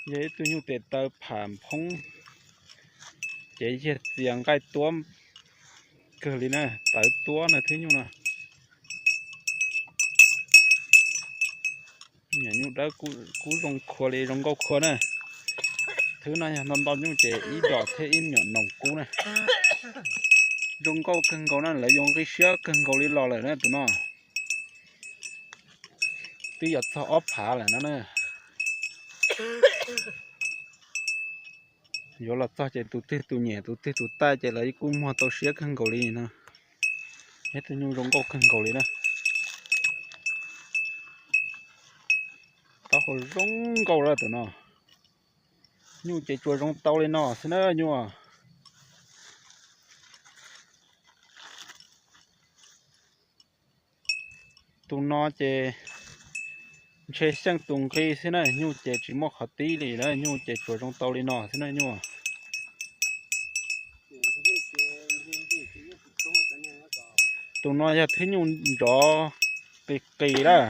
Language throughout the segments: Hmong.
Yog ib tug nyuj tes taw pham phoob, ces yag txias nqaij tuab kawg li na, tawv tuab na thwb nyuj no. Nyuam nyuj dawb kub zoo khua li, zoo nkauj khua na. Thwb no yog ntau ntau nyuj ces ib dos thiab ib nyuam noos kub na. Zoo nkauj kawg nkaus na, lawv yuav nqi siab kawg nkaus li los lawm na tus no. Twb yuav txog ob phav lawm no na. Yuav los txog ces tus twg tus nyiam tus twg tus taij ces lawv kuj muag tau siab kawg nkaus li no. Ib tug nyuj zoo nkauj kawg nkaus li na. Taub hau zoo nkauj lawm tus no. Nyuj ces tsuas zoo tau li no xwb na nyuj. Tus no ces ntshe xyeej tus nqi xwb na, nyuj ces tsis muaj qhov tib li na, nyuj ces tsuas zoo tau li no xwb na nyuj. Tus no yog thwb nyuj nrov qis qis lawm.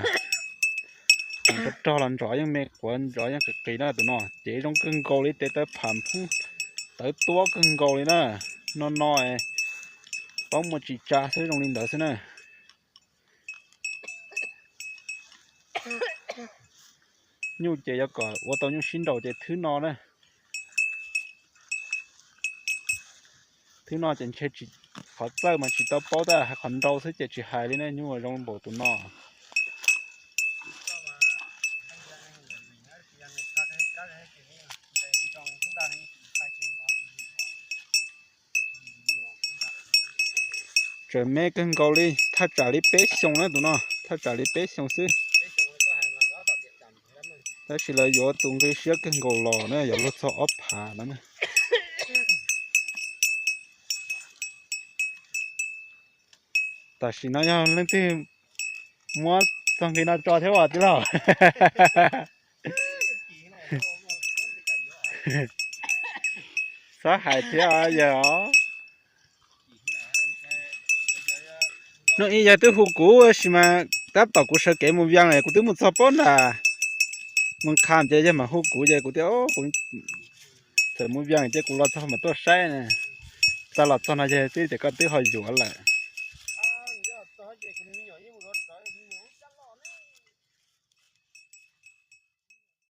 Rog rog los nrov yeej me quav, nrov yeej qis qis na tus no. Ces zoo kawg nkaus li, tes taw pham phoob tawv tuab kawg nkaus li na. No no paub muaj tsis tsa xwb, zoo li ntawd xwb na. Nyuj ces yuav kom ua tau nyuj sib nraus ces thwb no na. Thwb no ces ntshe qhov txawj mas tsis tau paub tab, hais qhov nrau xwb ces tsis hais li na, nyuj zoo npaum tus no. Tseem me kawg nkaus li, thaj tsam li peb xyoos na tus no, thaj tsam li peb xyoos xwb. Tab sis lawv yuav tus nqi siab kawg nkaus los na, yuav luag txog ob phav no na. Tam sim no yog leej twg muab txog nqi no tso thiab as tij laug? Txhob hais thiab yawg os. Hnub ib yawg twb hu kuv sis mas tab tom kuv sawv kev mus Vias lawm, kuv twb mus txog pob nram Moos Kham ces yawg mam hu kuv ces kuv tias kuv txawm mus Vias ces kuv los txog mam tuaj saib na. Txog los txog no yawg twb tias koj twb ho yuav lawm.